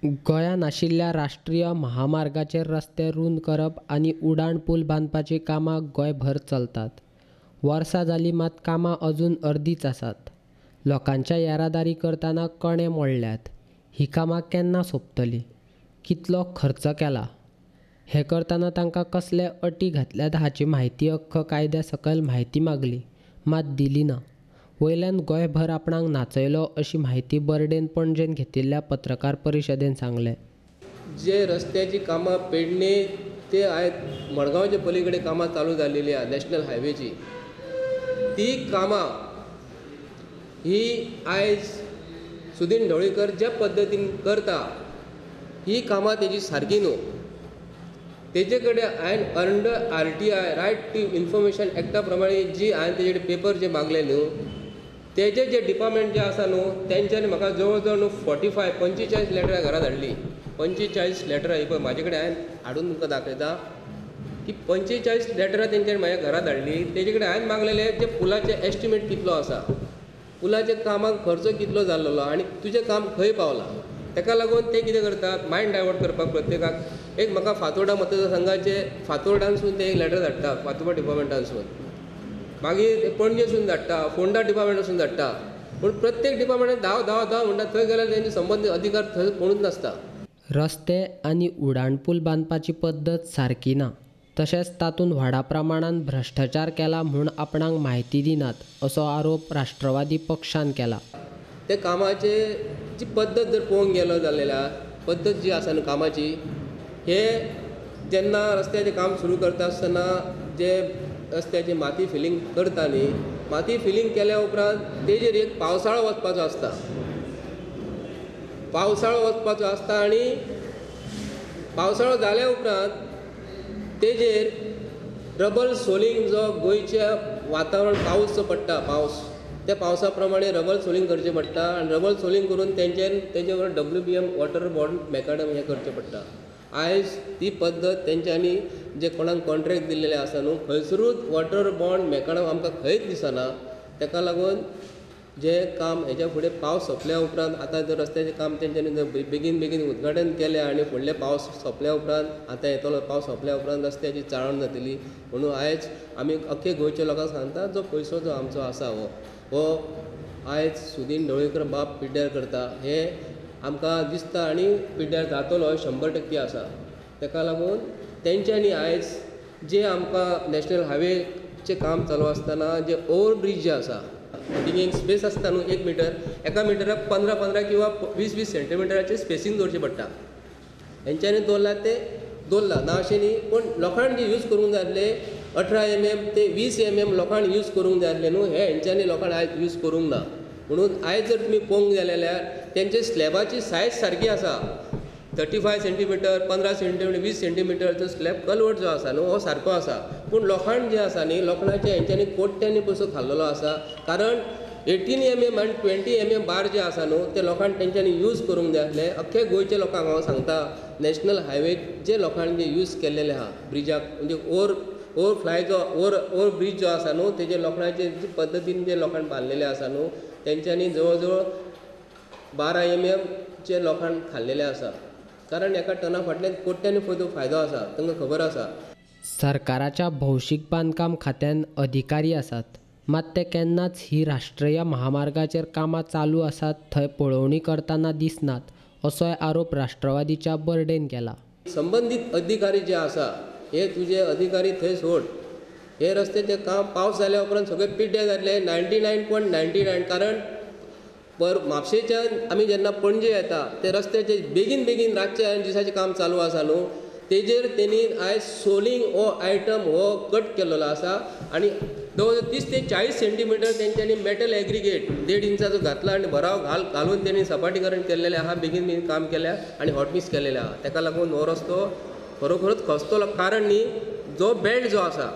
गोंयांत आशिल्ल्या राष्ट्रीय महामार्गाचेर रस्ते रूंद करप आनी उडाण पूल बांदपाची कामां गोंयभर चलतात. वर्सां जालीं मात कामां अजून अर्दीच आसात. लोकांच्या येरादारी करतना कणे मोडल्यात. ही कामां केन्ना सोंपतली? कितलो खर्च केला? हें करतना तांकां कसले अटी घातल्यात हाची म्हायती हक्क कायद्या सकयल म्हायती मागली, मात दिली ना. वयल्यान गोंयभर आपणाक नाचयलो अशी म्हायती बर्डेन पणजेन घेतिल्ल्या पत्रकार परिशदेन सांगलें. जे रस्त्याची कामां पेडणे ते आयज मडगांवच्या पलीकडे कामां चालू जाल्लेली आहा नॅशनल हायवेची, ती कामां ही आयज सुदीन ढवळीकर ज्या पद्दतीन करता ही कामां तेजी सारकी न्हू. तेजे कडेन हांवें under RTI right to information एक्टा प्रमाणे जी हांवें तेजे कडेन पेपर जे मागले न्हू तेजे जे डिपार्टमेंट जे आसा न्हू तेंच्यांनी म्हाका जवळ जवळ न्हू 45 45 लेटरां घरा धाडली. 45 लेटरां ही पळय म्हाजे कडेन हांवें हाडून तुमकां दाखयता की 45 लेटरां तेंच्यांनी म्हाज्या घरा धाडली. तेजे कडेन हांवें मागलेले जे पुलाचे एस्टिमेट कितलो आसा, पुलाच्या कामाक खर्च कितलो जाल्लो आनी तुजें काम खंय पावलां. तेका लागून ते कितें करतात मायंड डायवर्ट करपाक प्रत्येकाक. एक म्हाका फातोर्डा मतदारसंघाचे फातोर्डानसून ते एक लेटर धाडटा, फातोर्डा डिपार्टमेंटानसून, मागीर पणजेसून धाडटा, फोंडा डिपार्टमेंटासून धाडटा. पूण प्रत्येक डिपार्टमेंटान धांव धांव धांव म्हणटा, थंय गेल्यार तेंचे संबंदीत अधिकार थंय कोणूच नासता. रस्ते आनी उडाणपूल बांदपाची पद्दत सारकी ना, तशेंच तातूंत व्हडा प्रमाणान भ्रश्टाचार केला म्हूण आपणाक म्हायती दिनात असो आरोप राष्ट्रवादी पक्षान केला. ते कामाचे जी पद्दत जर पळोवंक गेलो जाल्यार पद्दत जी आसा न्हू कामाची, हे जेन्ना रस्त्याचें काम सुरू करता आसतना जे रस्त्याची माती फिलींग करता न्ही, माती फिलींग केल्या उपरांत तेजेर एक पावसाळो वचपाचो आसता, पावसाळो वचपाचो आसता आनी पावसाळो जाल्या उपरांत तेजेर रबर सोलिंग जो गोंयच्या वातावरण पावस जो पडटा पावस, त्या पावसा प्रमाणे रबर सोलिंग करचें पडटा आनी रबर सोलिंग करून तेंच्यान तेजे बरोबर WBM water bond macadam हें करचें पडटा. आयज ती पद्दत तेंच्यांनी जे कोणाक कॉन्ट्रेक्ट दिल्लेले आसा न्हू खंयसरूच वॉटर बॉन्ड मॅकडम आमकां खंयच दिसना. तेका लागून जे काम हेच्या फुडें पावस सोंपल्या उपरांत आतां जर रस्त्याचें काम तेंच्यांनी जर बेगीन बेगीन उद्घाटन केलें आनी फुडले पावस सोंपल्या उपरांत आतां येतलो पावस सोंपल्या उपरांत रस्त्याची चाळण जातली. म्हणून आयज आमी अख्खे गोंयच्या लोकांक सांगता जो पयसो जो आमचो आसा हो आयज सुदीन ढवळीकर बाब पिड्ड्यार करता हें आमकां दिसता आनी पिड्ड्यार जातलो 100% आसा. तेका लागून तेंच्यांनी आयज जे आमकां नॅशनल हायवेचें काम चालू आसतना जे ओवर ब्रीज जे आसा थिंगा एक स्पेस आसता न्हू 1 मिटर, एका मिटराक 15 15 किंवा 20 20 सेंटीमिटराचें स्पेसींग दवरचें पडटा. हेंच्यांनी दवरलां तें दवरलां ना अशें न्ही, पूण लोखण जे यूज करूंक जाय आसले 18 mm ते 20 mm लोखण यूज करूंक जाय आसलें न्हू, हे हेंच्यांनी लोखण आयज यूज करूंक ना. म्हणून आयज जर तुमी पळोवंक गेले जाल्यार तेंचे स्लॅबाची सायज सारकी आसा, 35 सेंटीमिटर, 15 सेंटीमिटर, 20 सेंटीमिटरचो स्लॅब कलवर्ट जो आसा न्हू हो सारको आसा. पूण लोखण जें आसा न्ही लोखणाचें हेंच्यांनी कोट्यांनी पयसो खाल्लेलो आसा. कारण 18 mm आनी 20 mm बार जे आसा न्हू ते लोखण तेंच्यांनी यूज करूंक जाय आसले. अख्खे गोंयच्या लोकांक हांव सांगता नॅशनल हायवे जे लोखण जे यूज केल्लेले आहा ब्रिजाक, म्हणजे ओवर फ्लाय जो ओवर ब्रीज जो आसा न्हू तेजे लोखणाचे जे पद्दतीन जे लोखण बांदलेले आसा न्हू तेंच्यांनी जवळ जवळ 12 mm चे लोखण खाल्लेले आसा. कारण एका टना फाटल्यान कोट्यांनी फायदो आसा, तांकां खबर आसा. सरकाराच्या भौशीक बांदकाम खात्यान अधिकारी आसात, मात ते केन्नाच ही राष्ट्रीय महामार्गाचेर कामां चालू आसात थंय पळोवणी करतना दिसनात असोय आरोप राष्ट्रवादीच्या बर्डेन केला. संबंदीत अधिकारी जे आसा हे तुजे अधिकारी थंय सोड, हे रस्त्याचें काम पावस जाल्या उपरांत सगळे पिड्ड्यार जातले 99.99. कारण पर म्हापशेच्यान आमी जेन्ना पणजे येता ते रस्त्याचे बेगीन बेगीन रातचें आनी दिसाचें काम चालू आसा न्हू तेजेर तेणी आयज सोलिंग हो आयटम हो कट केल्लो आसा आनी जवळ जवळ 30 ते 40 सेंटीमिटर तेंच्यांनी मेटल एग्रीगेट 1.5 इंचाचो घातला आनी भराव घालून तेणी सपाटीकरण केल्लेलें आहा, बेगीन बेगीन काम केल्या आनी हॉटमिक्स केल्लेलें आहा. तेका लागून हो रस्तो खरोखरच खसतलो. कारण न्ही जो बेल्ट जो आसा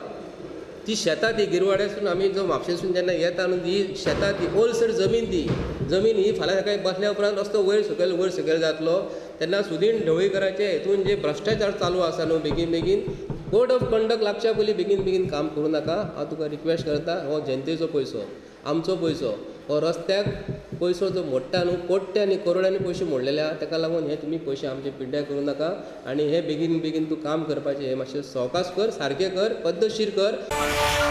ती शेतां ती गिरवाड्यासून आमी जो म्हापशेसून जेन्ना येता न्हू ती शेतां ती ओलसर जमीन ती जमीन ही फाल्यां सकाळीं बसल्या उपरांत रस्तो वयर सकयल वयर सकयल जातलो. तेन्ना सुदीन ढवळीकराचे हेतून जे भ्रश्टाचार चालू आसा न्हू बेगीन बेगीन कोड ऑफ कंडक्ट लागच्या पयलीं बेगीन बेगीन काम करूं नाका. हांव तुका रिक्वेस्ट करता, हो जनतेचो पयसो, आमचो पयसो. हो रस्त्याक पयसो जो मोडटा न्हू, कोट्यांनी करोडांनी पयशे मोडलेले आहा. ताका लागून हे तुमी पयशे आमचे पिड्ड्यार करूं नाका आनी हे बेगीन बेगीन तूं काम करपाचें हें मातशें सवकास कर, सारकें कर, पद्दतशीर कर.